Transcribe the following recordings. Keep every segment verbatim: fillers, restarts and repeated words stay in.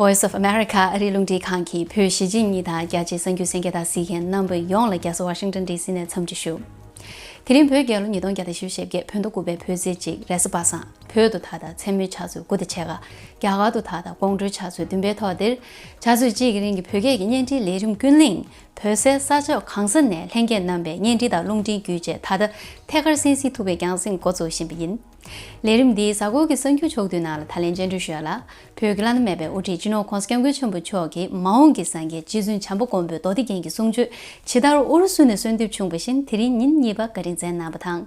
Voice of America ཨ་རིའི་རླུང་འཕྲིན་ཁང་གི་བོད་གཞིས་བྱེས་གཉིས་དང་རྒྱ་ཆེའི་གསར་འགྱུར་གསན་མཁན་དང་གཟིགས་མཁན་རྣམ་པ་ཡོངས་ལ་རྒྱལ་ས་ཝ་ཤིང་ཊོན་ཌི་སི་ནས་འཚམས་འདྲི་ཞུ། དེ་རིང་བོད་རྒྱལ་ལོ་ཉིས་སྟོང་བརྒྱ་དང་བཞི་བཅུ་ཞེ་བརྒྱད། བོད་ཟླ་དགུ་པའི་བོད་ཚེས་གཅིག་རེས་གཟའ་པ་སངས། བོད་དུ་ད་ལྟ་མཚན་མོའི་ཆུ་ཚོད་དགུ་དང་ཕྱེད་ཀ། རྒྱ་གར་དུ་ད་ལྟ་དགོང་དྲོའི་ཆུ་ཚོད་བདུན་པའི་ཐོག་འདིར། ཆུ་ཚོད་གཅིག་གི་རིང་གི་བོད་སྐད་ཀྱི་བརྙན་འཕྲིན་ལས་རིམ་ཀུན་གླེང་། བོད་སའི་ས་ཕྱོགས་གང་ས་ནས་ལྷན་རྒྱས་རྣམ་པས་བརྙན་འཕྲིན་དང་རླུང་འཕྲིན་བརྒྱུད་བཅས་ད་ལྟ་ཐད་ཀར་གསན་གཟིགས་ཐུབ་པའི་རྒྱང་སྲིང་འགོ་འཛུགས་བཞིན་པ་ཡིན། ལས་རིམ་འདིའི་གཟའ་འཁོར་གྱི་གསར་འགྱུར་ཕྱོགས་བསྡུས་ནང་ལ་ད་ལན་བཅར་འདྲི་ཞུ་ཡ་ལ། བོད་ཀྱི་བླ་ན་མེད་པའི་དབུ་ཁྲིད་སྤྱི་ནོར་༸གོང་ས་༸སྐྱབས་མགོན་ཆེན་པོ་མཆོག་གིས་མ་འོངས་ཀྱི་སངས་རྒྱས་རྗེ་བཙུན་བྱམས་པ་མགོན་པོའི་མདོ་སྡེ་རྒྱན་གྱི་གསུང་ཆོས་ཇི་ལྟར་ཨུ་རུ་སུ་ནས་གསོལ་འདེབས་བྱུང་བ་བཞིན་དེ་རིང་ཉིན་གཉིས་པ་བཀའ་དྲིན་སྩལ་གནང་བ་དང་།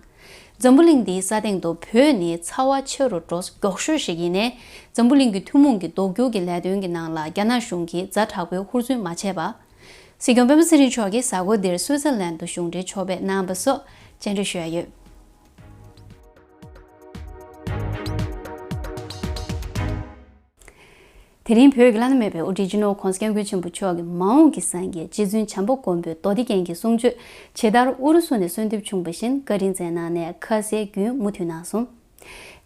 འཛམ་བུ་གླིང་འདིའི་ས་སྟེང་དུ་བོད་ནི་ཚ་བ་ཆེ་རུ་འགྲོ་མགྱོགས་ཤོས་ཤིག་ཡིན་ནའི། འཛམ་བུ་གླིང་གི་ཐུན་མོང་གི་ལྡོག་འགྱུར་གྱི་ལས་དོན་གྱི་ནང་ལ་རྒྱ་ནག་གཞུང་གིས་ཛ་དྲག་པོའི་ཧུར་བརྩོན་མ་བྱས་པ། སྲིད་སྐྱོང་སྤེན་པ་ཚེ་རིང་མཆོག་གིས་གཟའ་འཁོར་འདིར་སུའུ་ཙེར་ལན་དུ་གཞུང་འབྲེལ་ཕྱོགས་ཕེབས་གནང་བ་སོགས་བཅར་འདྲི་ཞུ་ཡ་ཡོད། དེ་རིང་བོད་ཀྱི་བླ་ན་མེད་པའི་དབུ་ཁྲིད་སྤྱི་ནོར་༸གོང་ས་༸སྐྱབས་མགོན་ཆེན་པོ་མཆོག་གིས་མ་འོངས་ཀྱི་སངས་རྒྱས་རྗེ་བཙུན་བྱམས་པ་མགོན་པོའི་མདོ་སྡེ་རྒྱན་གྱི་གསུང་ཆོས་ཇི་ལྟར་ཨུ་རུ་སུ་ནས་གསོལ་འདེབས་བྱུང་བ་བཞིན་བཀའ་དྲིན་སྩལ་གནང་ནས་ཁ་གསལ་རྒྱུན་མུ་མཐུད་གནང་སོང་།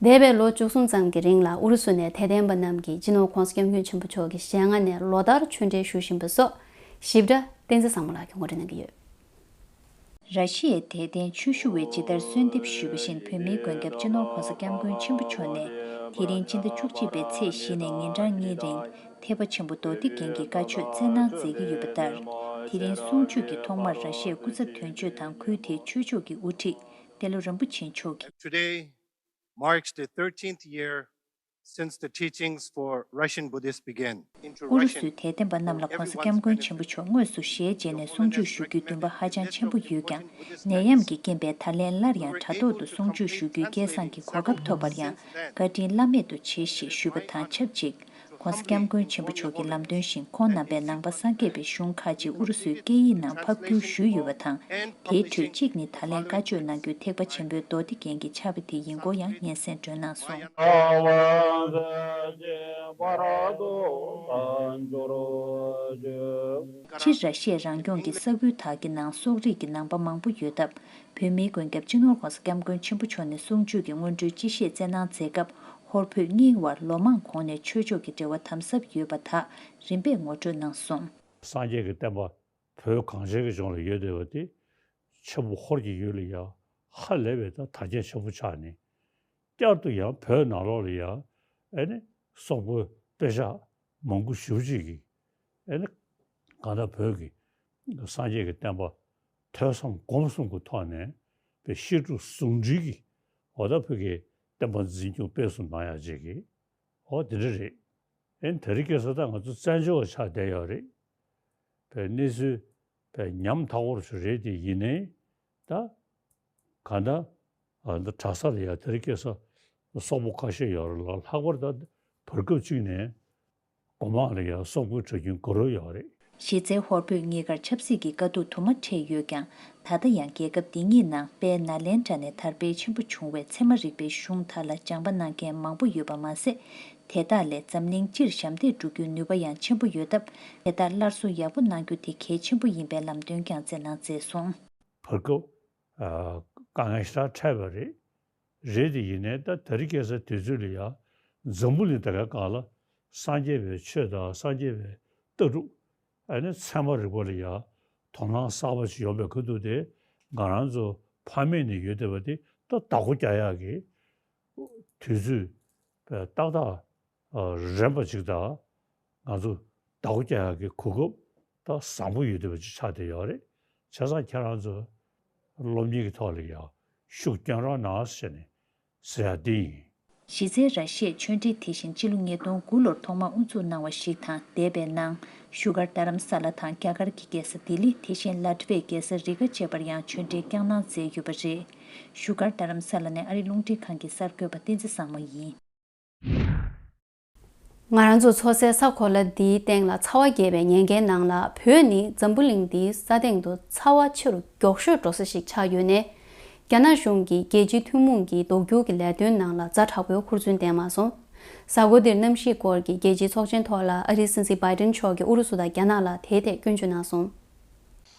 འདས་པའི་ལོ་བཅུ་གསུམ་ཙམ་གྱི་རིང་ལ་ཨུ་རུ་སུ་ནས་དད་ལྡན་པ་རྣམས་ཀྱིས་སྤྱི་ནོར་༸གོང་ས་༸སྐྱབས་མགོན་ཆེན་པོ་མཆོག་གི་ཞལ་སྔ་ནས་ལོ་ལྟར་ཆོས་འབྲེལ་ཞུ་བཞིན་པ་སོགས་ཞིབ་ཕྲ་བསྟན་འཛིན་བཟང་མོ་ལགས་ཀྱིས་ངོ་སྤྲོད་གནང་གི་ཡོད། ར་ཤི་ཡའི་དད་ལྡན་ཆོས་ཞུ་བས་ཇི་ལྟར་གསོལ་འདེབས་ཞུས་པ་བཞིན་བོད་མིའི་མགོན་སྐྱབས་སྤྱི་ནོར་༸གོང་ས་༸སྐྱབས་མགོན་ཆེན་པོ་མཆོག་ནས་དེ་རིང་སྤྱི་ཟླ་བཅུ་གཅིག་པའི་ཚེས་བཞི་ནས་ཉིན་གྲངས་གཉིས་རིང་ཐེག་པ་ཆེན་པོ་མདོ་སྡེ་རྒྱན་གྱི་བཀའ་ཆོས་སྩལ་གནང་མཛད་ཀྱི་ཡོད་པ་ལྟར། དེ་རིང་གསུང་ཆོས་ཀྱི་ཐོག་མར་ར་ཤི་ཡའི་སྐུ་ཚབ་དོན་གཅོད་དང་ཁུལ་དེའི་ཆོས་ཕྱོགས་ཀྱི་དབུ་ཁྲིད་ཏེ་ལོ་རིན་པོ་ཆེ་མཆོག་གིས། Today marks the thirteenth year since the teachings for Russian Buddhists began. ཨུ་རུ་སུའི་དད་ལྡན་པ་རྣམས་ལ་༸གོང་ས་༸སྐྱབས་མགོན་ཆེན་པོ་མཆོག་དངོས་སུ་ཞལ་མཇལ་ནས་གསུང་ཆོས་ཞུ་རྒྱུའི་འདུན་པ་ཧ་ཅང་ཆེན་པོ་ཡོད་ཀྱང་། ནད་ཡམས་ཀྱི་རྐྱེན་པས་ད་ལན་སླར་ཡང་དྲ་ཐོག་ཏུ་གསུང་ཆོས་ཞུ་རྒྱུའི་སྐལ་བཟང་གི་གོ་སྐབས་ཐོབ་པར་ཡང་བཀའ་དྲིན་བླ་མེད་དུ་ཆེ་ཞེས་ཞུས་པ་དང་ཆབས་ཅིག ༸གོང་ས་༸སྐྱབས་མགོན་ཆེན་པོ་མཆོག་གི་ལམ་སྟོན་བཞིན་ཁོང་རྣམ་པས་ནང་པ་སངས་རྒྱས་པའི་གཞུང་ཁག་ཅིག་ཨུ་རུ་སུའི་སྐད་ཡིག་ནང་ཕབ་བསྒྱུར་ཞུས་ཡོད་པ་དང་། དེའི་ཁྲོད་གཅིག་ནི་ད་ལན་བཀའ་ཆོས་གནང་རྒྱུའི་ཐེག་པ་ཆེན་པོའི་མདོ་སྡེ་རྒྱན་གྱི་ཕྱག་དཔེ་དེ་ཡིན་སྐོར་ཡང་སྙན་སེང་སྒྲོན་གནང་སོང་། སྤྱིར་ར་ཤི་ཡ་རང་སྐྱོང་གི་ས་ཁུལ་དག་གི་ནང་སོག་རིགས་ཀྱི་ནང་པ་མང་པོ་ཡོད་སྟབས། བོད་མིའི་མགོན་སྐྱབས་སྤྱི་ནོར་༸གོང་ས་༸སྐྱབས་མགོན་ཆེན་པོ་མཆོག་ནས་གསུང་ཆོས་ཀྱི་སྔོན་འགྲོའི་སྤྱི་བཤད་སྩལ་གནང་མཛད་སྐབས། ཧོར་བོད་གཉིས་དབར་ལོ་མང་གོང་ནས་ཆོས་ཕྱོགས་ཀྱི་འབྲེལ་བ་དམ་ཟབ་ཡོད་པ་དག་རིམ་པས་ངོ་སྤྲོད་གནང་སོང་། སངས་རྒྱས་ཀྱི་བསྟན་པ་བོད་གངས་ཅན་གྱི་ལྗོངས་ལ་ཡོད་བསྡད་པ་དེ། ཆེན་པོ་ཧོར་གྱི་ཡུལ་ལ་ཡང་ཧ་ལས་པའི་ད་དར་རྒྱས་ཆེན་པོ་ཆགས་ནས། བསྐྱར་དུ་ཡང་བོད་ནང་ལོགས་ལ་ཡང་ཨེ་ནི་སོག་པོའི་དཔེ་ཆ་མང་པོ་ཞེ་པོ་ཅིག་གིས་ཨེ་ནི་གང་ལྟར་བོད་ཀྱི་སངས་རྒྱས་ཀྱི་བསྟན་པ་ཐོས་བསམ་སྒོམ་གསུམ་གྱི་ཐོག་ནས་པའི་བཤད་སྒྲུབ་ཟུང་འབྲེལ་གྱིས་འོ་ད་བོད་ཀྱི་བསྟན་པ་འཛིན་སྐྱོང་སྤེལ་གསུམ་གནང་ཡག་ཅིག་གིས་འོ་དེ་འདྲ་རེད། ཨེ་ནི་དེ་རིང་ཁ་སང་ད་ང་ཚོ་བཙན་བྱོལ་བ་ཆགས་བསྡད་ཡོད་རེད། པའི་གནས་ཚུལ་པའི་ཉམ་ཐག་པོ་ཞིག་རེད་དེ། ཡིན་ནའི་ད་ག་ད་ཨ་ད་གྲྭ་ས་ལ་ཡང་དེ་རིང་ཁ་སང་སོག་པོ་ཁ་ཤས་ཡོད་རེད་ལ། ལྷག་པར་ད་བར་སྐབས་གཅིག་ནས་སྒོ་མང་ལ་ཡང་སོག་པོའི་གྲྭ་རྒྱུན་དགའ་རབ་ཡོད་རེད། གཞི་རྩའི་ཧོར་བོད་གཉིས་ཀར་ཆབ་སྲིད་ཀྱི་དཀའ་སྡུག་དུ་མ་འཕྲད་ཡོད་ཀྱང་། ད་ལྟ་ཡང་རྒྱལ་ཁབ་འདི་གཉིས་ནང་དཔལ་ནཱ་ལེནྡྲ་ནས་དར་སྤེལ་ཆེན་པོ་བྱུང་བའི་ཚད་མ་རིག་པའི་གཞུང་དག་ལ་སྦྱངས་པ་གནང་མཁན་མང་པོ་ཡོད་པ་མ་ཟད། དེ་དག་ལས་འཛམ་གླིང་སྤྱིར་ཞབས་འདེགས་སྒྲུབ་རྒྱུའི་ནུས་པ་ཡང་ཆེན་པོ་ཡོད་སྟབས། དེ་དག་སླར་གསོ་ཡག་པོ་གནང་རྒྱུ་དེ་གལ་ཆེན་པོ་ཡིན་པའི་ལམ་སྟོན་ཀྱང་སྩལ་གནང་མཛད་སོང་། བར་སྐབས་ཨ་དཀའ་ངལ་ཞེ་དྲག་འཕྲད་པ་རེད། རེད་དེ། ཡིན་ནའི་ད་དེ་རིང་ཁ་སང་དུས་ཚོད་ལ་ཡང་འཛམ་བུ་གླིང་ད་གའི་སྒང་ལ་སངས་རྒྱས་པའི་ཆོས་དང་སངས་རྒྱས་པའི་ལྟ་གྲུབ། ཨ་ནི་ཚད་མ་རིག་པ་ལ་ཡང་དོ་སྣང་གསར་པ་ཞིག་ཡོང་བའི་ཁ་ཐུག་དེ། ང་རང་ཚོ་ཕ་མེས་ནས་ཡོད་བསྡད་པ་དེ་ད་བདག་པོ་རྒྱག་ཡག་གི་དུས་ཚོད་ཏག་ཏག་རན་པ་ཅིག་དང་། ང་ཚོ་བདག་པོ་རྒྱག་ཡག་གི་གོ་སྐབས་ད་བཟང་པོ་ཡོད་བསྡད་པ་ཅིག་ཆགས་བསྡད་ཡོད་རེད། བྱས་ཙང་ཁྱེད་རང་ཚོ་སློབ་གཉེར་གྱི་ཐོག་ལ་ཡང་ཤུགས་བསྐྱོན་རོགས་གནང་ཟེར་ནས་ཟེར་ཡག་འདི་ཡིན། གཞི་རྩའི་ར་ཤི་ཡའི་ཆོས་འབྲེལ་དེ་བཞིན་སྤྱི་ལོ་ཉིས་སྟོང་དགུ་ལོར་ཐོག་མར་དབུ་འཛུགས་གནང་བ་ཞིག་དང་། འདས་པའི་ནང་བཞུགས་སྒར་རྡ་རམ་ས་ལ་དང་རྒྱ་གར་གྱི་རྒྱལ་ས་ལྡི་ལི། དེ་བཞིན་ལ་ཏི་ཝའི་རྒྱལ་ས་རི་ག་བཅས་པར་ཡང་ཆོས་འབྲེལ་བསྐྱངས་གནང་མཛད་ཡོད་པ་རེད། བཞུགས་སྒར་རྡ་རམ་ས་ལ་ནས་ཨ་རིའི་རླུང་འཕྲིན་ཁང་གི་གསར་འགོད་པ་བསྟན་འཛིན་བཟང་མོ་ཡིན། ང་རང་ཚོ་འཚོ་སའི་ས་གོ་ལ་འདིའི་སྟེང་ལ་ཚ་བ་རྒྱས་པའི་ཉེན་ཁའི་ནང་ལ། བོད་ནི་འཛམ་བུ་གླིང་འདིའི་ས་སྟེང་དུ་ཚ་བ་ཆེ་རུ་མགྱོགས་ཤོས་འགྲོ་ས་ཞིག་ཆགས་ཡོད་ནས། རྒྱ་ནག་གཞུང་གིས་རྒྱལ་སྤྱིའི་ཐུན་མོང་གི་ལྡོག་འགྱུར་གྱི་ལས་དོན་ནང་ལ་ཛ་དྲག་པོའི་ཧུར་བརྩོན་བསྟན་མ་སོང་། གཟའ་འཁོར་འདིར་གནམ་གཤིས་སྐོར་གྱི་རྒྱལ་སྤྱིའི་ཚོགས་ཆེན་ཐོག་ལ་ཨ་རིའི་སྲིད་འཛིན་བྷའི་ཏིན་མཆོག་གིས་ཨུ་རུ་སུ་དང་རྒྱ་ནག་ལ་དེའི་ཐད་སྐྱོན་བརྗོད་གནང་སོང་།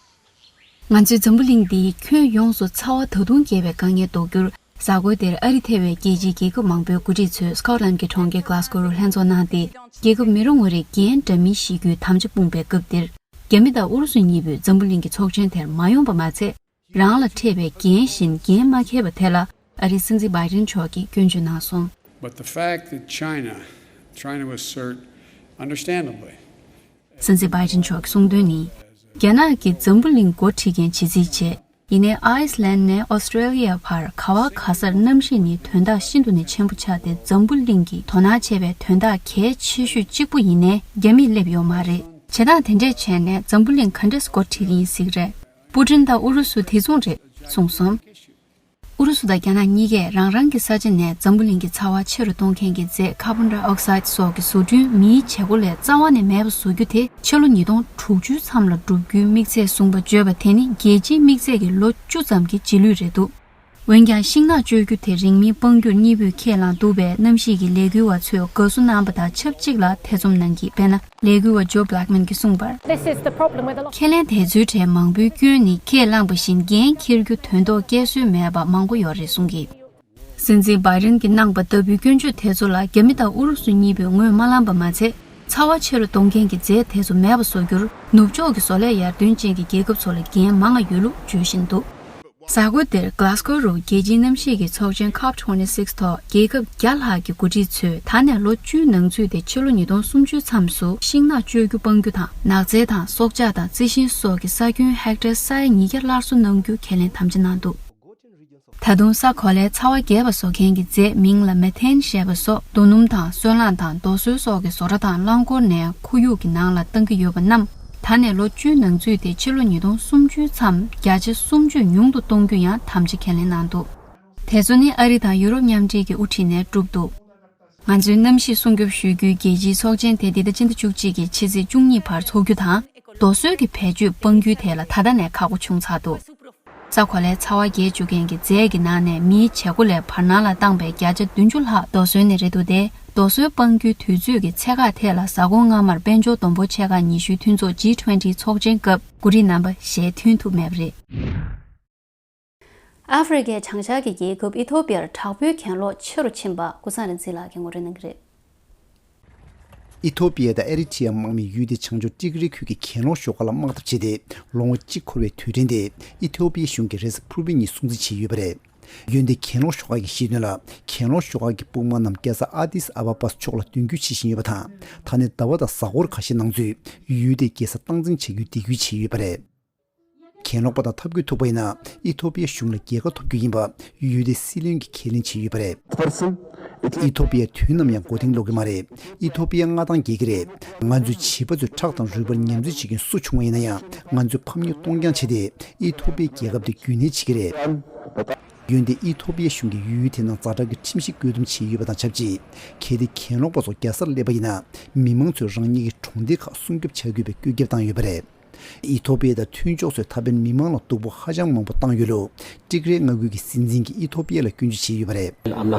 ང་ཚོའི་འཛམ་བུ་གླིང་འདིའི་ཁྱོན་ཡོངས་སུ་ཚ་བ་ད་དུང་རྒྱས་པའི་དཀའ་ངལ་ཟློག་རྒྱུར། གཟའ་འཁོར་འདིར་ཨ་རི་ཐེ་བའི་རྒྱལ་སྤྱིའི་རྒྱལ་ཁབ་མང་པོའི་འགོ་ཁྲིད་ཚོས་སྐོཊ་ལན་གྱི་གྲོང་ཁྱེར་གྷ་ལ་སྒོ་རུ་ལྷན་ཚོགས་གནང་སྟེ། རྒྱལ་ཁབ་མི་རེ་ངོ་རེས་འགན་འདྲ་མིན་བཞེས་རྒྱུའི་དམ་བཅའ་སྤུངས་པའི་སྐབས་འདིར། རྒྱ་མི་དང་ཨུ་རུ་སུ་གཉིས་པོས་འཛམ་བུ་གླིང་གི་ཚོགས་ཆེན་དེར་མ་ཡོང་པ་མ་ཚད། རང་ལ་འཕྲད་པའི་འགན་བཞིན་འགན་མ་འཁྱེར་བ་དེ་ལ་ཨ་རིའི་སྲིད་འཛིན་བྷའི་ཌེན་མཆོག་གིས་སྐྱོན་བརྗོད་གནང་སོང་། But the fact that China trying to assert, understandably, སྲིད་འཛིན་བྷའི་ཌེན་མཆོག་གིས་གསུངས་དོན་ནི། རྒྱ་ནག་གིས་འཛམ་བུ་གླིང་འགོ་ཁྲིད་མཁན་བྱེད་རྩིས་བྱས། ཡིན་ནའི་ཨའི་སི་ལན་ནས་ཨོ་སི་ཀྲེ་ལི་ཡ་བར་ག་བ་ག་སར་གནམ་གཤིས་ནི་དོན་དག་ཤིན་ཏུ་ནས་ཆེན་པོ་ཆགས་ཏེ། འཛམ་བུ་གླིང་གིས་དོ་སྣང་བྱེད་པའི་དོན་དག་གལ་ཆེ་ཤོས་གཅིག་པུ་ཡིན་ནའི་རྒྱ་མིས་སླེབས་ཡོད་མ་རེད། བྱེད་སྟངས་དེ་འདྲས་བྱས་ནས་འཛམ་བུ་གླིང་ག་འདྲས་འགོ་ཁྲིད་ཀྱི་ཡིན་ཟེར་གྱི་རེད། པུ་ཏིན་དང་ཨུ་རུ་སུ་དེ་མཚུངས་རེད་གསུངས་སོང་། ཨུ་རུ་སུ་དང་རྒྱ་ནག་གཉིས་ཀས་རང་རང་གི་ས་ཆ་ནས་འཛམ་བུ་གླིང་གི་ཚ་བ་ཆེ་རུ་གཏོང་མཁན་གྱི་རྫས་ཁར་བོན་ཌའི་ཨོག་སའིད་སོགས་ཀྱི་བཟོ་སྐྲུན་མིའི་བྱེད་སྒོ་ལས་རྩ་བ་ནས་མེད་པ་བཟོ་རྒྱུ་དེ་ཕྱི་ལོ་ཉིས་སྟོང་དྲུག་ཅུའི་མཚམས་ལ་འགྲུབ་རྒྱུའི་དམིགས་ཚད་བཟུང་པ་བརྗོད་པ་དེ་ནི་རྒྱལ་སྤྱིའི་དམིགས་ཚད་ཀྱི་ལོ་བཅུ་ཙམ་གྱི་རྗེས་ལུས་རེད་འདུག་འོན་ཀྱང་ཤིང་ནགས་གཅོད་རྒྱུ་དེ་རིང་མིན་དཔང་རྒྱུར་གཉིས་པོས་ཁས་བླངས་འདུག་པས། གནམ་གཤིས་ཀྱི་ལས་འགུལ་བ་ཚོས་དགའ་བསུ་གནང་པ་དང་ཆབས་ཅིག་ལ་ཐེ་ཚོམ་གནང་གི་ཡོད། དཔེར་ན། ལས་འགུལ་བ་ཇོ་བྷི་ལེག་མན་གྱིས་གསུངས་པར། This is the problem with a lot. ཁས་ལེན་དེ་ཚོའི་གྲས་མང་པོའི་སྐྱོན་ནི་ཁས་བླངས་པ་བཞིན་འགན་འཁྱེར་རྒྱུ་དོན་ཐོག་བསྐྱལ་སྲོལ་མེད་པ་མང་པོ་ཡོད་རེད་གསུངས་ཀྱི། སྲིད་འཛིན་བྷའི་ཌེན་གྱིས་གནང་པ་ལྟ་བུའི་སྐྱོན་བརྗོད་དེ་ཚོ་ལ་རྒྱ་མི་དང་ཨུ་རུ་སུ་གཉིས་པོས་ངོས་མ་ལངས་པ་མ་ཚད། ཚ་བ་ཆེ་རུ་གཏོང་མཁན་གྱི་རྫས་དེ་ཚོ་མེད་པ་བཟོ་རྒྱུར་ནུབ་ཕྱོགས་ཀྱི་བཟོ་ལས་ཡར་ཐོན་ཅན་གྱི་རྒྱལ་ཁབ་ཚོ་ལ་འགན་མང་ང་ཡོད་ལུགས་བརྗོད་བཞིན་འདུག་གཟའ་འཁོར་འདིར་གྷ་ལ་སྒོ་རུ་རྒྱལ་སྤྱིའི་གནམ་གཤིས་ཀྱི་ཚོགས་ཆེན་ཁོབ་ཊུ་ཝེན་ཊི་སིག་ཐོག་རྒྱལ་ཁབ་བརྒྱ་ལྷག་གི་འགོ་ཁྲིད་ཚོས་ད་ནས་ལོ་བཅུའི་ནང་ཚུད་དེ་ཕྱི་ལོ་ཉིས་སྟོང་སུམ་ཅུའི་མཚམས་སུ་ཤིང་ནགས་གཅོད་རྒྱུ་སྤང་རྒྱུ་དང་། ནགས་ཚལ་དང་སྲོག་ཆགས་དང་རྩི་ཤིང་སོགས་ཀྱི་ས་ཁྱོན་ཧེག་ཊར་ས་ཡ་ཉིས་བརྒྱ་སླར་གསོ་གནང་རྒྱུ་ཁས་ལེན་དམ་བཅའ་གནང་འདུག་ད་དུང་ས་གོ་ལའི་ཚ་བ་རྒྱས་པ་བཟོ་མཁན་གྱི་རྫས་མིང་ལ་མེ་ཐེན་ཞེས་པ་སོགས་རྡོ་སྣུམ་དང་སོལ་རླངས་དང་རྡོ་སོལ་སོགས་ཀྱི་བཟོ་གྲྭ་དང་རླངས་འཁོར་ནས་ཁོར་ཡུག་གི་ནང་ལ་བཏང་གི་ཡོད་པ་རྣམས་ད་ནས་ལོ་བཅུའི་ནང་ཚུད་དེ་ཕྱི་ལོ་ཉིས་སྟོང་སུམ་ཅུའི་མཚམས་བརྒྱ་ཆ་སུམ་ཅུ་ཉུང་དུ་གཏོང་རྒྱུ་ཡང་དམ་བཅའ་ཁས་ལེན་གནང་འདུག་དེ་ཚོ་ནི་ཨ་རི་དང་ཡུ་རོབ་མཉམ་འབྲེལ་གྱི་དབུ་ཁྲིད་ནས་གྲུབ་འདུག་ང་ཚོའི་གནམ་གཤིས་སྲུང་སྐྱོབ་ཞུ་རྒྱུའི་རྒྱལ་སྤྱིའི་ཚོགས་ཆེན་དེ་འདི་ཟླ་སྤྱི་ཟླ་བཅུ་གཅིག་གི་ཕྱི་ཚེས་བཅུ་གཉིས་བར་འཚོགས་རྒྱུ་དང་། རྡོ་སོལ་གྱི་བེད་སྤྱོད་སྤང་རྒྱུའི་ཐད་ལ་ད་ལྟ་ནས་ཁག་པོ་བྱུང་ཚར་འདུག་ས་གོ་ལའི་ཚ་བ་རྒྱས་བཅུག་མཁན་གྱི་རྫས་ཀྱི་ནང་ནས་མིའི་བྱེད་སྒོ་ལས་བར་སྣང་ལ་བཏང་པའི་བརྒྱ་ཆ་བདུན་ཅུ་ལྷག་རྡོ་སོལ་ནས་རེད་འདུག་སྟེ། རྡོ་སོལ་སྤང་རྒྱུའི་དུས་ཚོད་ཀྱི་ཚད་བཀག་ཐད་ལ་གཟའ་འཁོར་སྔ་མར་དཔལ་འབྱོར་བསྡོམས་འབོར་ཆེ་ཁག་ཉི་ཤུའི་མཐུན་ཚོགས་ཇི་ཊུ་ཝེན་ཊི་ཚོགས་ཆེན་སྐབས་འགོ་ཁྲིད་རྣམ་པ་ཞལ་མཐུན་ཐུབ་མེད་པ་རེད། ཨ་ཧྥེ་རི་ཁའི་བྱང་ཤར་གྱི་རྒྱལ་ཁབ་ཨི་ཐོ་པི་ཡར་དྲག་པོའི་གྱེན་ལོག་ཆེ་རུ་ཕྱིན་པ་ཀུན་བཟང་རིག་འཛིན་ལགས་ཀྱིས་ངོ་སྤྲོད་གནང་གི་རེད། ཨི་ཐོ་པི་ཡ་དང་ཨེ་རི་ཐི་ཡ་དམག་མིས་ཡུལ་དེའི་བྱང་ཕྱོགས་ཏིག་རི་ཁུལ་གྱི་གྱེན་ལོག་ཤོག་ཁག་ལ་དམག་འཐབ་བྱས་ཏེ། ལོ་ངོ་གཅིག་འཁོར་བའི་དུས་དྲན་དེ་ཨི་ཐོ་པི་ཡའི་གཞུང་གིས་རེས་གཟའ་ཕུར་བུའི་ཉིན་སྲུང་བརྩི་བྱས་ཡོད་པ་རེད། ཡུལ་དེའི་གྱེན་ལོག་ཤོག་ཁག་གིས་བཤད་དོན་ལ། གྱེན་ལོག་ཤོག་ཁག་གི་དཔུང་དམག་རྣམས་རྒྱལ་ས་ཨ་དིས་ཨ་བ་བ་ཕྱོགས་ལ་མདུན་སྐྱོད་བྱེད་བཞིན་ཡོད་པ་དང་། ད་ནི་ཟླ་བ་དང་གཟའ་འཁོར་ཁ་ཤས་ནང་ཚུད་ཡུལ་དེའི་རྒྱལ་ས་སྟངས་འཛིན་བྱ་རྒྱུའི་སྡིགས་སྐུལ་བྱས་ཡོད་པ་རེད། གྱེན་ལོག་པ་དང་འཐབ་རྒོལ་ཐུག་པ་ཡིན་ན། ཨི་ཐོ་པི་ཡ་གཞུང་ལ་རྒྱལ་ཁ་ཐོབ་རྒྱུ་ཡིན་པ་ཡུལ་དེའི་སྲིད་བློན་གྱིས་ཁས་ལེན་བྱས་ཡོད་པ་རེད། ཨི་ཐོ་པི་ཡ་དུས་ནམ་ཡང་མགོ་རྟིང་སློག་གི་མ་རེད། ཨི་ཐོ་པི་ཡ་མངའ་ཐང་རྒྱས་ཀྱི་རེད། ང་ཚོའི་བྱིས་པ་ཚོས་ཁྲག་དང་རུས་པར་ཉམས་བཙེས་བྱེད་མཁན་སུ་བྱུང་བ་ཡིན་ན་ཡང་། ང་ཚོས་ཕམ་ཉེས་གཏོང་རྐྱང་བྱས་ཏེ། ཨི་ཐོ་པི་ཡའི་རྒྱལ་ཁབ་དེ་རྒྱུན་གནས་བྱེད་ཀྱི་རེད། འོན་ཏེ་ཨི་ཐོ་པི་ཡ་གཞུང་གིས་ཡུལ་དེའི་ནང་ཛ་དྲག་གི་ཁྲིམས་གཞི་བཀོད་འདོམས་བྱས་ཡོད་པ་དང་ཆབས་ཅིག་གལ་ཏེ་གྱེན་ལོག་པ་ཚོ་རྒྱལ་སར་སླེབས་པ་ཡིན་ན། མི་མང་ཚོས་རང་ཉིད་ཀྱི་གྲོང་སྡེ་ཁག་སྲུང་སྐྱོབ་བྱ་དགོས་པའི་བཀོད་ཁྱབ་བཏང་ཡོད་པ་རེད། ཨི་ཐོ་པི་ཡ་དང་མཐུན་ཕྱོགས་ཚོས་ད་ཕན་མི་མང་ལ་སྡུག་པོ་ཧ་ཅང་མང་པོ་བཏང་ཡོད་ལུགས། ཏིག་རའི་མངའ་ཁུལ་གྱི་སྲིད་འཛིན་གྱིས་ཨི་ཐོ་པི་ཡ་ལ་སྐྱོན་བརྗོད་བྱས་ཡོད་པ་རེད། དམག་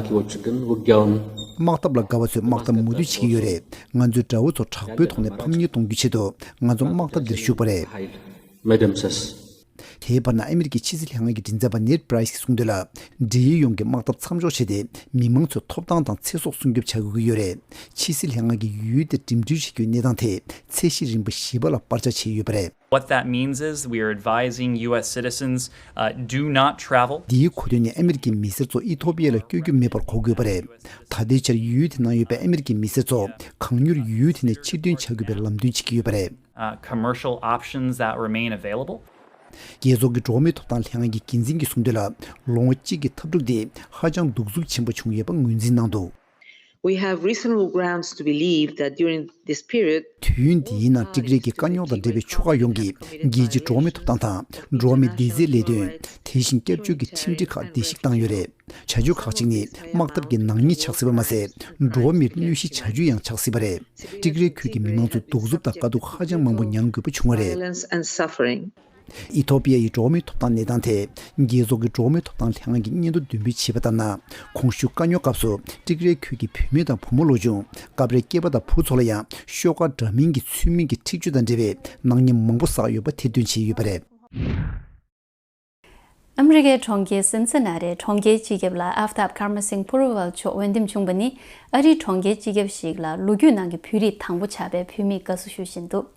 འཐབ་ལ་དགའ་བ་ཚོས་དམག་འཐབ་མུ་མཐུད་བྱེད་ཀྱི་ཡོད་རེད། ང་ཚོའི་དགྲ་བོ་ཚོ་དྲག་པོའི་ཐོག་ནས་ཕམ་ཉེས་གཏོང་རྒྱུའི་ཆེད་དུ། ང་ཚོ་དམག་འཐབ་འདིར་ཞུགས་པ་རེད། དེའི་བར་ན་ཨ་མི་རི་ཀའི་ཕྱི་སྲིད་ལྷན་ཁང་གི་མགྲིན་ཚབ་པ་ནེཌ་པ་རའི་སི་གིས་གསུངས་དོན་ལ། འབྲེལ་ཡོད་ཡོངས་ཀྱིས་དམག་འཐབ་མཚམས་འཇོག་བྱས་ཏེ། མི་མང་ཚོའི་ཐོབ་ཐང་དང་ཚེ་སྲོག་སྲུང་སྐྱོབ་བྱ་དགོས་ཀྱི་ཡོད་རེད། ཕྱི་སྲིད་ལྷན་ཁང་གིས་ཡུལ་དེར་འགྲིམ་འགྲུལ་བྱེད་རྒྱུའི་གནས་སྟངས་དེ་ཚད་གཞི་རིམ་པ་བཞི་པ་ལ་སྤར་ཆ་བྱས་ཡོད་པ་རེད། What that means is we are advising U S citizens, uh, do not travel. འདིའི་གོ་དོན་ནི་ཨ་མི་རི་ཀའི་མི་སེར་ཚོ་ཨི་ཐོ་པི་ཡ་ལ་བསྐྱོད་རྒྱུ་མེད་པར་གོ་དགོས་པ་རེད། ད་ལྟའི་ཆར་ཡུལ་དེ་ནང་ཡོད་པའི་ཨ་མི་རི་ཀའི་མི་སེར་ཚོ་གང་མྱུར་ཡུལ་དེ་ནས་ཕྱིར་ཐོན་བྱ་དགོས་པའི་ལམ་སྟོན་བྱེད་ཀྱི་ཡོད་པ་རེད། Uh, commercial options that remain available. རྒྱལ་ཚོགས་ཀྱི་འགྲོ་བ་མིའི་ཐོབ་ཐང་ལྷན་ཁང་གི་འགན་འཛིན་གྱིས་གསུངས་དོན་ལ། ལོ་ངོ་གཅིག་གི་འཐབ་འཁྲུག་དེ་ཧ་ཅང་གདུག་རྩུབ་ཆེན་པོ་བྱུང་ཡོད་པ་ངོས་འཛིན་གནང་འདུག We have reasonable grounds to believe that during this period, དུས་ཡུན་འདིའི་ནང་ཏིག་རིག་གི་དཀའ་རྙོག་དང་འབྲེལ་བའི་ཕྱོགས་ཁག་ཡོངས་ཀྱིས་རྒྱལ་སྤྱིའི་འགྲོ་བ་མིའི་ཐོབ་ཐང་དང་འགྲོ་བ་མིའི་བདེ་རྩའི་ལས་དོན། དེ་བཞིན་སྐྱབས་བཅོལ་གྱི་ཁྲིམས་སྒྲིག་ཁག་བརྡལ་བཤིག་བཏང་ཡོད་རེད། བྱ་སྤྱོད་ཁག་ཅིག་ནི་དམག་འཐབ་ཀྱི་ནག་ཉེས་ཆགས་སྲིད་པ་མ་ཟད། འགྲོ་བ་མིར་གནོད་གཞི་བྱ་སྤྱོད་ཡང་ཆགས་སྲིད་པ་རེད། ཏིག་རིག་ཁུལ་གྱི་མི་མང་ཚོས་གདུག་རྩུབ་དང་དཀའ་སྡུག་ཧ་ཅང་མང་པོ་མྱང་དགོས་པ་བྱུང་བ་རེད། Violence and suffering. ཨི་ཐོ་པི་ཡ་ཡི་འགྲོ་བ་མིའི་ཐོབ་ཐང་གནས་སྟངས་ཐད། རྒྱལ་ཚོགས་ཀྱི་འགྲོ་བ་མིའི་ཐོབ་ཐང་ལྷན་ཁང་གིས་སྙན་ཐོ་འདོན་སྤེལ་བྱས་པ་ལྟར་ན། གོང་ཞུས་དཀའ་རྙོག་སྐབས་སུ་ཏིག་རའི་ཁུལ་གྱི་བུད་མེད་དང་བུ་མོ་ལོ་ཆུང་། སྐབས་རེ་སྐྱེས་པ་དང་བུ་ཚོ་ལ་ཡང་ཤོག་ཁག་འདྲ་མིན་གྱི་ཚུལ་མིན་གྱི་འཁྲིག་སྤྱོད་དང་འབྲེལ་བའི་ནག་ཉེས་མང་པོ་བསགས་ཡོད་པ་ཐེར་འདོན་བྱས་ཡོད་པ་རེད། ཨ་མི་རི་ཀའི་གྲོང་ཁྱེར་སིན་སི་ན་རེའི་གྲོང་ཁྱེར་སྤྱི་ཁྱབ་ལ་ཨབ་ཏཱབ་ཀར་མ་སིང་པུ་རུ་ཝལ་མཆོག་འོས་འདེམས་བྱུང་བ་ནི་ཨ་རིའི་གྲོང་ཁྱེར་སྤྱི་ཁྱབ་ཞིག་ལ་ལོ་རྒྱུས་ནང་གི་བོད་རིགས་དང་པོ་ཆགས་པའི་བོད་མིས་དགའ་བསུ་ཞུ་བཞིན་འདུག་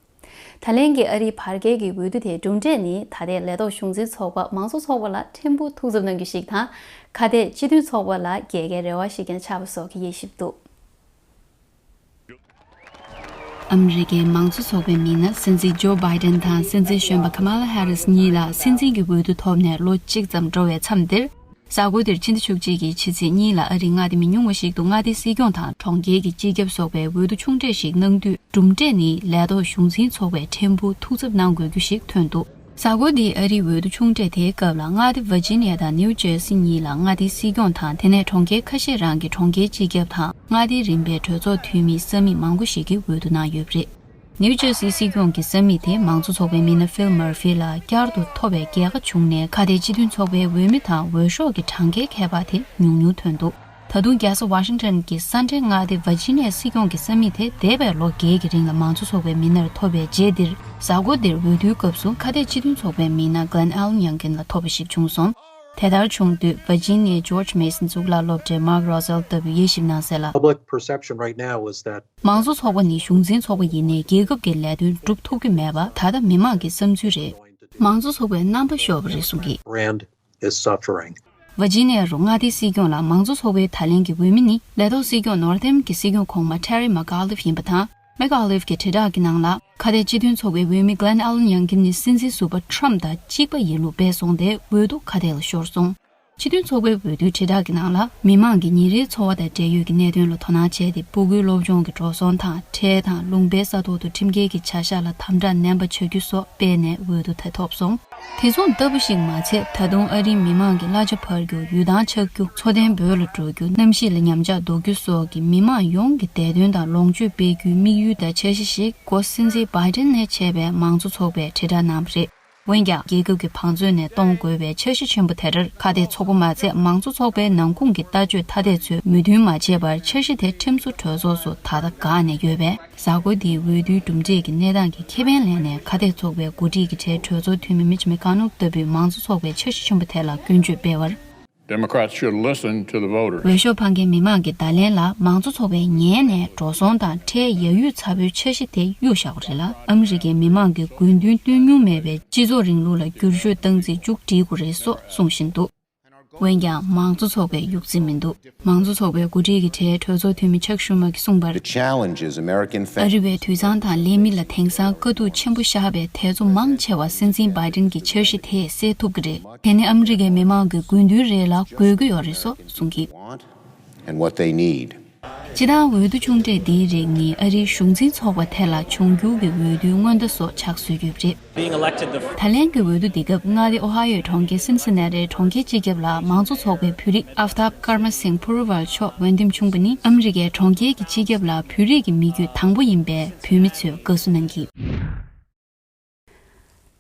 ད་ལན་གྱི་ཨ་རིའི་བར་བརྒལ་གྱི་འོས་བསྡུ་དེའི་གྲུབ་འབྲས་ནི་ད་ལྟའི་ལས་ཐོག་གཞུང་འཛིན་ཚོགས་པ་མང་གཙོ་ཚོགས་པ་ལ་ཕྲན་བུ་ཐུགས་འཚབ་གནང་རྒྱུ་ཞིག་དང་། ཁ་གཏད་སྤྱི་མཐུན་ཚོགས་པ་ལ་རྒྱལ་ཁའི་རེ་བ་ཞིག་ཀྱང་ཆགས་པ་སོགས་ཀྱི་དབྱེ་ཞིབ་འདུག་ཨ་མི་རི་ཀའི་མང་གཙོ་ཚོགས་པའི་མི་སྣ་སྲིད་འཛིན་ཇོ་བྷའི་ཏན་དང་སྲིད་འཛིན་གཞོན་པ་ཁ་མ་ལ་ཧེ་རིས་གཉིས་ལ་སྲིད་འཛིན་གྱི་འོས་བསྡུ་ཐོབ་ནས་ལོ་གཅིག་ཙམ་འགྲོ་བའི་མཚམས་འདིར། གཟའ་འཁོར་འདིར་ཕྱི་ཟླ་བཅུ་གཅིག་གི་ཕྱི་ཚེས་གཉིས་ལ་ཨ་རིའི་མངའ་སྡེ་མི་ཉུང་བ་ཞིག་ཏུ་མངའ་སྡེའི་སྲིད་སྐྱོང་དང་གྲོང་ཁྱེར་གྱི་སྤྱི་ཁྱབ་སོགས་པའི་འོས་བསྡུ་ཆུང་གྲས་ཤིག་གནང་དུས་གྲུབ་འབྲས་ནི་ལས་ཐོག་གཞུང་འཛིན་ཚོགས་པས་ཕྲན་བུ་ཐུགས་འཚབ་གནང་དགོས་རྒྱུ་ཞིག་ཐོན་འདུག་གཟའ་འཁོར་འདིའི་ཨ་རིའི་འོས་བསྡུ་ཆུང་གྲས་དེའི་སྐབས་ལ་མངའ་སྡེ་ཝར་ཇི་ནི་ཡ་དང་ནིའུ་ཇར་སི་གཉིས་ལ་མངའ་སྡེའི་སྲིད་སྐྱོང་དང་དེ་ནས་གྲོང་ཁྱེར་ཁ་ཤས་རང་གི་གྲོང་ཁྱེར་སྤྱི་ཁྱབ་དང་མངའ་སྡེའི་རིམ་པའི་གྲོས་ཚོགས་འཐུས་མིའི་ས་མིག་མང་པོ་ཞིག་གིས་འོས་བསྡུ་གནང་ཡོད་པ་རེད། ནིའུ་ཇར་སིའི་སྲིད་སྐྱོང་གི་ས་མིག་དེ་མང་གཙོ་ཚོགས་པའི་མི་སྣ་ཕིལ་མར་ཧྥི་ལ་བསྐྱར་དུ་ཐོབ་པའི་རྒྱལ་ཁ་བྱུང་ནས་ཁ་གཏད་སྤྱི་མཐུན་ཚོགས་པའི་འོས་མི་དང་འོས་ཤོག་གི་གྲངས་ཀའི་ཁྱད་པར་དེ་ཉུང་ཉུང་ཐོན་འདུག་ད་དུང་རྒྱལ་ས་ཝ་ཤིང་ཊོན་གྱི་ས་འབྲེལ་མངའ་སྡེ་ཝར་ཇི་ནི་ཡའི་སྲིད་སྐྱོང་གི་ས་མིག་དེ་འདས་པའི་ལོ་བརྒྱད་ཀྱི་རིང་ལ་མང་གཙོ་ཚོགས་པའི་མི་སྣར་ཐོབ་པའི་རྗེས་འདིར་གཟའ་འཁོར་འདིར་འོས་བསྡུའི་སྐབས་སུ་ཁ་གཏད་སྤྱི་མཐུན་ཚོགས་པའི་མི་སྣ་གྷ་ལན་ཨ་ལན་ཡང་ཀིན་ལ་ཐོབ་པ་ཞིག་བྱུང་སོང་། དེ་ལྟར་བྱུང་དུས་ཝར་ཇི་ནི་ཡའི་ཇོརྗ་མེ་སོན་གཙུག་ལག་སློབ་གྲྭའི་མཱག་རོ་སེལ་ལྟ་བུས་དབྱེ་ཞིབ་གནང་གསལ་ལ། Public perception right now is that མང་གཙོ་ཚོགས་པ་ནི་གཞུང་འཛིན་ཚོགས་པ་ཡིན་ནའི་རྒྱལ་ཁབ་ཀྱི་ལས་དོན་སྒྲུབ་ཐུབ་ཀྱི་མེད་པ་ད་ལྟ་མི་མང་གི་བསམ་ཚུལ་རེད། མང་གཙོ་ཚོགས་པའི་རྣམ་པ་ཤོར་བ་རེད་གསུང་གི། Rand is suffering. ཝར་ཇི་ནི་ཡ་རུ་མངའ་སྡེའི་སྲིད་སྐྱོང་ལ་མང་གཙོ་ཚོགས་པའི་ད་ལན་གྱི་འོས་མི་ནི་ལས་ཐོག་སྲིད་སྐྱོང་ནོར་ཐེམ་གྱི་སྲིད་སྐྱོང་གོང་མ་ཊེ་རི་མ་ཀ་ལིབ་ཡིན་པ་དང་། མེ་ཀ་ལིབ་ཀྱི་དྲིལ་བསྒྲགས་ཀྱི་ནང་ལ་ཁ་གཏད་སྤྱི་མཐུན་ཚོགས་པའི་འོས་མི་གྷ་ལན་ཨ་ལན་ཡང་ཀིན་ནི་སྲིད་འཛིན་ཟུར་པ་ཊྲམ་དང་གཅིག་པ་ཡིན་ལུགས་སྤེལ་སོང་སྟེ་འོས་བསྡུ་ཁ་གཏད་ལ་ཤོར་སོང་། སྤྱི་མཐུན་ཚོགས་པའི་འོས་བསྡུའི་དྲིལ་བསྒྲགས་ཀྱི་ནང་ལ་མི་མང་གི་ཉིན་རེའི་འཚོ་བ་དང་འབྲེལ་ཡོད་ཀྱི་གནད་དོན་ལ་དོ་སྣང་བྱས་ཏེ་སྤུ་གུའི་སློབ་སྦྱོང་གི་འགྲོ་སོང་དང་ཁྲལ་དང་ལུང་པའི་ས་ཐོག་ཏུ་ཁྲིམས་འགལ་གྱི་བྱ་གཞག་ལ་དམ་དྲག་ནན་པ་བྱ་རྒྱུ་སོགས་སྤེལ་ནས་འོས་བསྡུ་དེ་ཐོབ་སོང་། དེ་མཚུངས་ལྟ་བུ་ཞིག་མ་ཚད་ད་དུང་ཨ་རིའི་མི་མང་གི་གླ་ཆ་འཕར་རྒྱུ་ཡུལ་ཐང་ཆག་རྒྱུ་འཚོ་རྟེན་བོད་ལ་འགྲོ་རྒྱུ་གནམ་གཤིས་ལ་ཉམས་ཆག་ཟློག་རྒྱུ་སོགས་ཀྱི་མི་མང་ཡོངས་ཀྱི་བདེ་དོན་དང་ལོངས་སྤྱོད་སྤེལ་རྒྱུའི་དམིགས་ཡུལ་དང་འཆར་གཞི་ཞིག་འགོ་སྲིད་འཛིན་བྷའི་ཏན་ནས་བྱས་པའི་མང་གཙོ་ཚོགས་པས་དྲིལ་བསྒྲགས་གནང་བ་རེད། འོན་ཀྱང་རྒྱལ་ཁབ་ཀྱི་བང་མཛོད་ནས་གཏོང་དགོས་པའི་འཆར་གཞི་ཆེན་པོ་དེ་ལྟར་ཁ་གཏད་ཚོགས་པ་མ་ཚད་མང་གཙོ་ཚོགས་པའི་ནང་ཁོངས་ཀྱི་ལྟ་སྤྱོད་ཐ་དད་ཚོས་མོས་མཐུན་མ་བྱས་པར་འཆར་གཞི་དེ་ཁྲིམས་བཟོ་གྲོས་ཚོགས་སུ་ད་ལྟ་འགག་ནས་ཡོད་པས། གཟའ་འཁོར་འདིའི་འོས་བསྡུའི་གྲུབ་འབྲས་ཀྱི་གནས་སྟངས་ཀྱི་ཁེ་ཕན་ལེན་ནས་ཁ་གཏད་ཚོགས་པའི་འགོ་ཁྲིད་ཀྱི་གྲས་གྲོས་ཚོགས་འཐུས་མི་མི་ཆི་མེ་ཀ་ནོག་ལྟ་བུས་མང་གཙོ་ཚོགས་པའི་འཆར་གཞི་ཆེན་པོ་དེ་ལ་སྐྱོན་བརྗོད་སྤེལ་བར། Democrats should listen to the voters. འོས་ཤོག་འཕང་མཁན་མི་མང་གི་བརྡ་ལན་ལ་མང་གཙོ་ཚོགས་པའི་ཉན་ནས་འགྲོ་སོང་དང་ཁྲལ་ཡ་ཡུལ་ཚ་པོའི་འཆར་གཞི་དེ་གཡུག་བཞག་པ་རེད་ལ། ཨ་མི་རི་ཀའི་མི་མང་གི་དགོས་འདུན་བཏོན་མྱོང་མེད་པའི་སྤྱི་ཚོགས་རིང་ལུགས་ལ་བསྒྱུར་བཅོས་བཏང་རྩིས་མཇུག་སྒྲིལ་དགོས་རེད་སོགས་གསུང་བཞིན་འདུག་འོན་ཀྱང་མང་གཙོ་ཚོགས་པས་གཡུག་རྩིས་མི་འདུག་མང་གཙོ་ཚོགས་པའི་འགོ་ཁྲིད་ཀྱི་གྲས་གྲོས་ཚོགས་འཐུས་མི་ཆག་ཤུ་མ་གིས་གསུངས་པར། The challenge is American ཨ་family རི་བའི་དུད་ཚང་དང་ལས་མི་ལ་དེང་སང་དཀའ་སྡུག་ཆེན་པོ་བཞག་པའི་དེ་ཚོ་མང་ཆེ་བ་སྲིད་འཛིན་བྷའི་ཏིན་གྱི་འཆར་གཞི་དེས་སེལ་ཐུབ་ཀྱི་རེད། དེ་ནི་ཨ་མི་རི་ཀའི་མི་མང་གི་དགོས་འདུན་རེད་ལ་དགོས་ཀྱི་ཡོད་རེད་སོགས་གསུངས་ཀྱིས། Want and what they need. སྤྱི་བཏང་འོས་བསྡུ་ཆུང་གྲས་འདིའི་རིགས་ནི་ཨ་རིའི་གཞུང་འཛིན་ཚོགས་པ་དེ་ལ་འབྱུང་འགྱུར་གྱི་འོས་བསྡུའི་སྔོན་བརྡ་སོགས་ཆགས་སྲོལ་ཡོད་པ་རེད། Being elected the ད་ལན་གྱི་འོས་བསྡུ་འདི་སྐབས་མངའ་སྡེ་ཨོ་ཧ་ཡོའི་གྲོང་ཁྱེར་སིན་སི་ན་ཏིའི་གྲོང་ཁྱེར་སྤྱི་ཁྱབ་ལ་མང་གཙོ་ཚོགས་པའི་བོད་རིགས་ཨབ་ཏཱབ་ཀར་མ་སིང་ཕུ་རུ་ཝལ་མཆོག་འོས་འདེམས་བྱུང་བ་ནི་ཨ་མི་རི་ཀའི་གྲོང་ཁྱེར་གྱི་སྤྱི་ཁྱབ་ལ་བོད་རིགས་ཀྱི་མི་རྒྱུད་དང་པོ་ཡིན་པས་བོད་མི་ཚོས་དགའ་བསུ་གནང་གིས།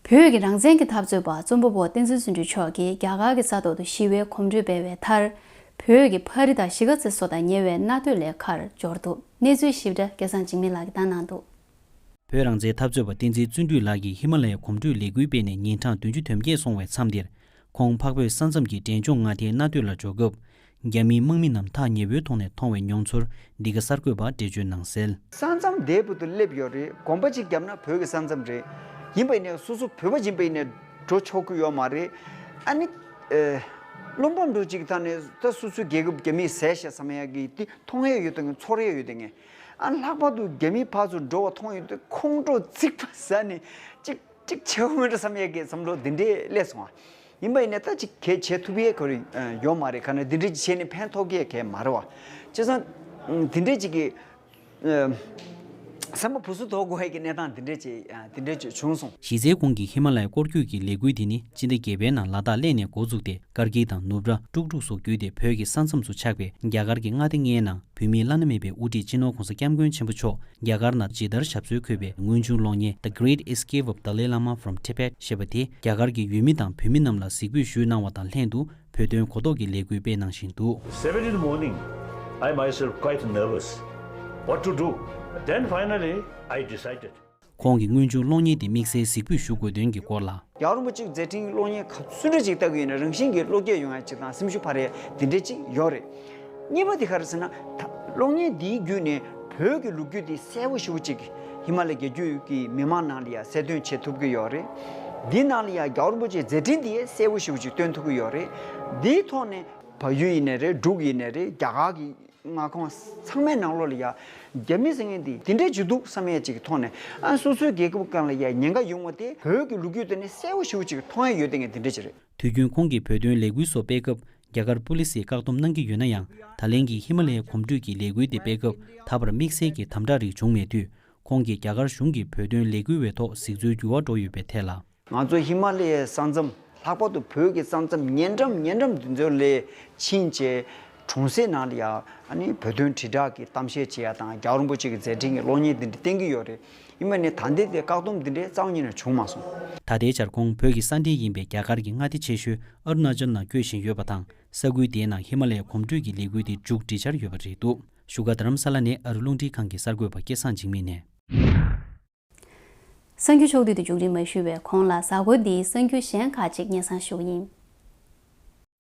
བོད་ཀྱི་རང་བཙན་གྱི་འཐབ་རྩོད་པ་རྩོམ་པ་པོ་བསྟན་འཛིན་བརྩོན་འགྲུས་མཆོག་གིས་རྒྱ་གར་གྱི་ས་ཐོག་ཏུ་ཞི་བའི་གོམ་བགྲོད་སྤེལ་བའི་མཐར། བོད་ཀྱི་ཕ་རི་དང་གཞིས་ཀ་རྩེ་སོགས་དང་ཉེ་བའི་མནའ་སྟོད་ལས་ཁར་འབྱོར་འདུག་གནས་ཚུལ་ཞིབ་ཕྲ་སྐལ་བཟང་འཇིགས་མེད་ལགས་ཀྱིས་བཏང་གནང་འདུག་བོད་རང་བཙན་འཐབ་རྩོད་པ་བསྟན་འཛིན་བརྩོན་འགྲུས་ལགས་ཀྱིས་ཧི་མ་ལ་ཡའི་གོམ་བགྲོད་ལས་འགུལ་སྤེལ་ནས་ཉིན་གྲངས་བདུན་ཅུ་དོན་བརྒྱད་སོང་བའི་མཚམས་འདིར། ཁོང་འཕགས་བོད་ས་མཚམས་ཀྱི་འབྲས་ལྗོངས་མངའ་སྡེའི་མནའ་སྟོད་ལ་འབྱོར་སྐབས། རྒྱ་མིའི་དམག་མི་རྣམས་ཐག་ཉེ་པོའི་ཐོག་ནས་མཐོང་བའི་མྱོང་ཚོར་འདི་ག་གསར་འགོད་པར་འགྲེལ་བརྗོད་གནང་གསལ། ས་མཚམས་འདས་པོ་དུ་སླེབས་ཡོད་རེད། གོམ་པ་གཅིག་བརྒྱབ་ན་བོད་ཀྱི་ས་མཚམས་རེད། ཡིན་པ་ཡིན་ནའི་སོ་སོ་བོད་པ་ཡིན་པ་ཡིན་ནའི་འགྲོ་ཆོག་གི་ཡོད་མ་རེད། ཨ་ནི། ཨེ། བློ་ཕམ་འགྲོ་གཅིག་ཐང་ནས་ད་སོ་སོའི་རྒྱལ་ཁབ་རྒྱ་མིས་ཟས་བཞག་བསམ་ཡག་གི་དེ་མཐོང་ཡས་ཡོད་དང་ཚོར་ཡས་ཡོད་དང་། ཨ་ལྷག་པར་དུ་རྒྱ་མིའི་ཕར་ཚུར་འགྲོ་བ་མཐོང་ཡོད་དུས་ཁོང་ཁྲོ་རྩིག་པ་ཟ་ནས་གཅིག་གཅིག་བྱེད་འོང་མེད་འགྲོ་བསམ་ཡས་ཀྱི་བསམ་བློ་འདི་འདྲས་སླེབས་སོང་ཨ། ཡིན་པ་ཡིན་ན་ད་ཅིག་གལ་བྱེད་ཐུབ་ཡས་ཁོ་རེ་ཡོད་མ་རེད། ག་ནས་འདི་འདྲས་ཅིག་བྱས་ནས་ཕན་ཐོགས་ཀྱི་གལ་མ་རེད་བ། བྱས་ཙང་འདི་འདྲས་ཅིག་གི་སེམས་པ་བུ་སུ་དོག་དགོས་ཡས་ཀྱི་གནས་སྟངས་འདི་འདྲས་ཅིག་འདི་འདྲས་ཅིག་བྱུང་སོང་། གཞི་རྩའི་གོང་གི་ཧི་མ་ལ་ཡའི་སྐོར་སྐྱོད་ཀྱི་ལས་འགུལ་འདི་ནི་སྤྱི་ཟླ་བརྒྱད་པའི་ནང་ལ་དྭགས་གླས་ནས་འགོ་བཙུགས་ཏེ་ཀར་གིལ་དང་ནུབ་ར་ཀྲུག་ཀྲུག་སོགས་བརྒྱུད་དེ་བོད་ཀྱི་ས་མཚམས་སུ་ཆགས་པའི་རྒྱ་གར་གྱི་མངའ་སྡེ་ལྔའི་ནང་། བོད་མིའི་བླ་ན་མེད་པའི་དབུ་ཁྲིད་སྤྱི་ནོར་༸གོང་ས་༸སྐྱབས་མགོན་ཆེན་པོ་མཆོག་རྒྱ་གར་ནང་ཇི་ལྟར་ཞབས་སོར་འཁོད་པའི་དངོས་བྱུང་གློག་བརྙན་The Great Escape of Dalai Lama from Tibet ཞེས་པ་དེ་རྒྱ་གར་གྱི་ཡུལ་མི་དང་བོད་མི་རྣམས་ལ་གཟིགས་འབུལ་ཞུས་གནང་བ་དང་ལྷན་དུ་བོད་དོན་གོ་རྟོགས་ཀྱི་ལས་འགུལ་སྤེལ་གནང་བཞིན་འདུག། Seven in the morning, I myself quite nervous. What to do? Then finally, I decided. ཁོང་གིས་དངོས་བྱུང་གློག་བརྙན་དེ་དམིགས་བསལ་གཟིགས་འབུལ་ཞུ་དགོས་དོན་གྱི་སྐོར་ལ། རྒྱལ་བ་རིན་པོ་ཆེའི་མཛད་འཕྲིན་གློག་བརྙན་ག་ཚོད་འདྲ་ཅིག་ལྟ་གི་ཡོད་ན་རང་བཞིན་གྱིས་བློ་སྐྱེད་ཡོང་ཡ་ཅིག་དང་སེམས་ཤུགས་འཕར་ཡ་དེ་འདྲ་ཅིག་ཡོད་རེད། གཉིས་པ་དེ་ག་རེ་ཟེར་ན། ད་གློག་བརྙན་འདིའི་བརྒྱུད་ནས་བོད་ཀྱི་ལོ་རྒྱུས་དེ་གསལ་པོ་ཞེ་པོ་ཅིག་ཧི་མ་ལ་ཡའི་རྒྱལ་རྒྱུད་ཀྱི་མི་མང་ནང་ལ་ཡ་གསལ་སྟོན་བྱེད་ཐུབ་ཀྱི་ཡོད་རེད། འདི་ནང་ལ་ཡ་རྒྱལ་བ་རིན་པོ་ཆེའི་མཛད་འཕྲིན་དེ་གསལ་པོ་ཞེ་པོ་ཅིག་སྟོན་ཐུབ་ཀྱི་ཡོད་རེད། འདིའི་ཐོག་ནས་བལ་ཡུལ་ཡིན་ནའི་རེད། འབྲུག་ཡིན་ནའི་རེད། རྒྱ་གར་གྱི་མངའ་ཁོངས་ཚང་མའི་ནང་ལོགས་ལ་ཡ་རྒྱ་མི་ཟེར་མཁན་འདི་འདི་འདྲ་ཅིག་འདུག་བསམ་ཡས་ཅིག་གི་ཐོག་ནས། ཨ་སོ་སོའི་རྒྱལ་ཁབ་སྒང་ལ་ཡ་ཉེན་ཁ་ཡོང་བ་དེ་བོད་ཀྱི་ལོ་རྒྱུས་དེ་ནས་གསལ་པོ་ཞེ་པོ་ཅིག་མཐོང་ཡ་ཡོད་དེ་ངས་འདི་འདྲ་ཅིག་རེད། དུས་རྒྱུན་ཁོང་གིས་བོད་དོན་ལས་འགུལ་སོགས་སྤེལ་སྐབས་རྒྱ་གར་པུ་ལི་སིས་བཀག་སྡོམ་གནང་གི་ཡོད་ན་ཡང་། ད་ལན་གྱི་ཧི་མ་ལ་ཡའི་གོམ་བགྲོད་ཀྱི་ལས་འགུལ་དེ་སྤེལ་སྐབས་ད་བར་དམིགས་བསལ་གྱི་དམ་དྲག་རིགས་བྱུང་མེད་དུས། ཁོང་གིས་རྒྱ་གར་གཞུང་གིས་བོད་དོན་ལས་འགུལ་བའི་ཐོག་གཟིགས་ཚུལ་འགྱུར་བ་འགྲོ་ཡོད་པའི་ཐད་ལ། ང་ཚོ་ཧི་མ་ལ་ཡའི་ས་མཚམས་ལྷག་པར་དུ་བོད་ཀྱི་ས་མཚམས་ཉེ་འགྲམ་ཉེ་འགྲམ་འདི་ཚོ་ལ་ཕྱིན་བྱས་གྲོང་གསེབ་ནང་ལ་ཡ་ཨ་ནི་བོད་དོན་དྲིལ་བསྒྲགས་ཀྱི་གཏམ་བཤད་བྱེད་ཡ་དང་རྒྱལ་བ་རིན་པོ་ཆེ་གི་མཛད་འཕྲིན་གྱི་གློག་བརྙན་འདི་འདྲ་བསྟན་གྱི་ཡོད་རེད། ཡིན་པ་ནི་ད་ལྟའི་དེ་བཀག་སྡོམ་འདི་འདྲའི་རྩ་བ་ཉིད་ནས་བྱུང་མ་སོང་། ད་ལྟའི་ཆར་ཁོང་བོད་ཀྱི་ས་འབྲེལ་ཡིན་པའི་རྒྱ་གར་གྱི་མངའ་སྡེ་ཆེ་ཤོས་ཨ་རུ་ན་ཅལ་ནང་བསྐྱོད་བཞིན་ཡོད་པ་དང་། ས་ཁུལ་དེའི་ནང་ཧི་མ་ལ་ཡའི་གོམ་བགྲོད་ཀྱི་ལས་འགུལ་དེ་མཇུག་སྒྲིལ་འཆར་ཡོད་པ་རེད་འདུག་བཞུགས་སྒར་རྡ་རམ་ས་ལ་ནས་ཨ་རི་རླུང་འཕྲིན་ཁང་གི་གསར་འགོད་པ་སྐལ་བཟང་འཇིགས་མེད་ནས། གསར་འགྱུར་ཕྱོགས་བསྡུས་དེ་མཇུག་སྒྲིལ་མ་ཞུས་པའི་གོང་ལ་གཟའ་འཁོར་འདིའི་གསར་འགྱུར་གཞན་ཁག་ཅིག་སྙན་སེང་ཞུ་གི་ཡིན།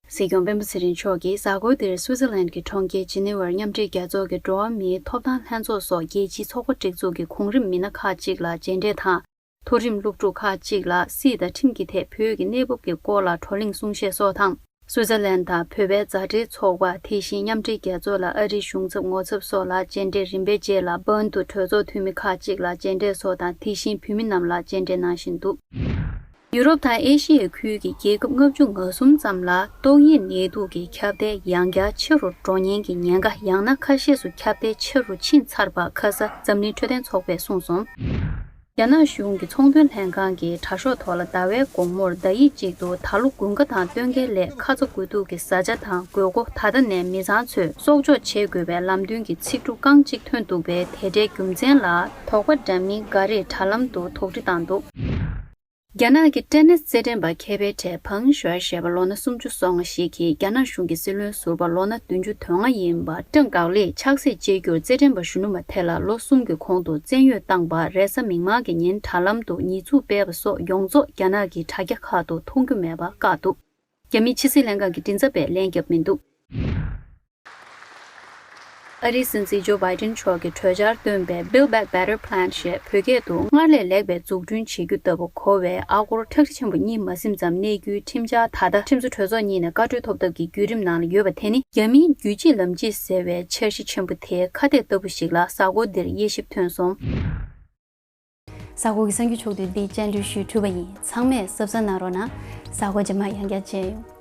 སྲིད་སྐྱོང་སྤེན་པ་ཚེ་རིང་མཆོག་གིས་གཟའ་འཁོར་འདིར་སུའུ་ཙེར་ལན་གྱི་གྲོང་ཁྱེར་ཇི་ནི་ཝར་མཉམ་འབྲེལ་རྒྱལ་ཚོགས་ཀྱི་འགྲོ་བ་མིའི་ཐོབ་ཐང་ལྷན་ཚོགས་སོགས་རྒྱལ་སྤྱིའི་ཚོགས་པ་སྒྲིག་འཛུགས་ཀྱི་གོང་རིམ་མི་སྣ་ཁག་ཅིག་ལ་མཇལ་འཕྲད་དང་། མཐོ་རིམ་སློབ་ཕྲུག་ཁག་ཅིག་ལ་སྲིད་དང་ཁྲིམས་ཀྱི་ཐད་བོད་ཀྱི་གནས་བབ་ཀྱི་སྐོར་ལ་བགྲོ་གླེང་གསུང་བཤད་སོགས་དང་། སུའུ་ཙེར་ལན་དང་བོད་པའི་མཛའ་འབྲེལ་ཚོགས་པ། དེ་བཞིན་མཉམ་འབྲེལ་རྒྱལ་ཚོགས་ལ་ཨ་རིའི་གཞུང་ཚབ་ངོ་ཚབ་སོགས་ལ་མཇལ་འཕྲད། རིམ་པས་རྗེས་ལ་བོན་དུ་གྲོས་ཚོགས་འཐུས་མི་ཁག་ཅིག་ལ་མཇལ་འཕྲད་སོགས་དང་། དེ་བཞིན་བོད་མི་རྣམས་ལ་མཇལ་འཕྲད་གནང་བཞིན་འདུག་ཡུ་རོབ་དང་ཨེ་ཤི་ཡའི་ཁུལ་གྱི་རྒྱལ་ཁབ་ལྔ་བཅུ་ང་གསུམ་ཙམ་ལ་ཏོག་དབྱིབས་ནད་དུག་གི་ཁྱབ་གདལ་ཡང་བསྐྱར་ཆེ་རུ་འགྲོ་ཉེན་གྱི་ཉེན་ཁ་ཡང་ན་ཁ་ཤས་སུ་ཁྱབ་གདལ་ཆེ་རུ་ཕྱིན་ཚར་བ་ཁ་ས་འཛམ་གླིང་འཕྲོད་བསྟེན་ཚོགས་པས་གསུངས་སོང་། རྒྱ་ནག་གཞུང་གི་ཚོང་དོན་ལྷན་ཁང་གིས་དྲ་ཤོག་ཐོག་ལ་ཟླ་བའི་དགོང་མོར་ཟླ་ཡིག་ཅིག་ཏུ་ད་ལོ་དགུན་ཁ་དང་སྟོན་ཁའི་ལས་ཁ་ཚ་དགོས་གཏུགས་ཀྱི་བཟའ་བཅའ་དང་དགོས་མཁོ། ད་ལྟ་ནས་མི་ཚང་ཚོས་གསོག་འཇོག་བྱེད་དགོས་པའི་ལམ་སྟོན་གྱི་ཚིག་འབྲུ་རྐང་གཅིག་ཐོན་འདུག་པས། དེ་འདྲའི་རྒྱུ་མཚན་ལ་དོགས་པ་འདྲ་མིན་འགའ་རེས་དྲ་ལམ་དུ་དོགས་འདྲི་བཏང་འདུག་རྒྱ་ནག་གི་ཏེ་ནིས་རྩེད་འགྲན་པ་མཁས་པའི་གྲས་ཕང་ཞུའེ་ཞེས་པ་ལོ་ན་སུམ་ཅུ་སོ་ལྔ་ཞིག་གིས་རྒྱ་ནག་གཞུང་གི་སྲིད་བློན་ཟུར་པ་ལོ་ན་བདུན་ཅུ་དོན་ལྔ་ཡིན་པ་ཀྲང་ཀའོ་ལིས་ཆགས་སྲེད་བཅོས་རྒྱུར་རྩེད་འགྲན་པ་གཞོན་ནུ་མ་དེ་ལ་ལོ་གསུམ་གྱི་གོང་དུ་བཙན་གཡོལ་བཏང་བར་རེས་གཟའ་མིག་དམར་གྱི་ཉིན་དྲ་ལམ་དུ་ཉེས་འཛུགས་སྤེལ་བ་སོགས་ཡོངས་རྫོགས་རྒྱ་ནག་གི་དྲ་རྒྱ་ཁག་ཏུ་མཐོང་རྒྱུ་མེད་པ་བཀག་འདུག་རྒྱ་མིའི་ཕྱི་སྲིད་ལྷན་ཁང་གི་མགྲིན་ཚབ་པས་ལན་བརྒྱབ་མི་འདུག་ཨ་རིའི་སྲིད་འཛིན་ཇོ་བྷའི་ཏིན་མཆོག་གིས་གྲོས་འཆར་བཏོན་པའི་Build Back Better Plan ཞེས་བོད་སྐད་དུ་སྔར་ལས་ལེགས་པའི་འཛུགས་སྐྲུན་བྱེད་རྒྱུ་ལྟ་བུ་གོ་བའི་ཨ་སྒོར་ཁྲག་ཁྲིག་ཆེན་པོ་གཉིས་མ་ཟིན་ཙམ་གནས་རྒྱུའི་ཁྲིམས་འཆར་ད་ལྟ་ཁྲིམས་བཟོ་གྲོས་ཚོགས་གཉིས་ནས་བཀའ་འཁྲོལ་ཐོབ་ཐབས་ཀྱི་བརྒྱུད་རིམ་ནང་ལ་ཡོད་པ་དེ་ནི་རྒྱ་མིའི་རྒྱུད་གཅིག་ལམ་གཅིག་ཟེར་བའི་འཆར་གཞི་ཆེན་པོ་དེའི་ཁ་གཏད་ལྟ་བུ་ཞིག་ལ་གཟའ་འཁོར་འདིར་དབྱེ་ཞིབ་ཐོན་སོང་། གཟའ་འཁོར་གྱི་གསར་འགྱུར་ཕྱོགས་བསྡུས་འདི་བཅར་འདྲི་ཞུས་གྲུབ་པ་ཡིན། ཚང་མས་གཟབ་གཟབ་གནང་རོགས་གནང་། གཟའ་འཁོར་རྗེས་མ་ཡང་བསྐྱར་མཇལ་ཡོང་།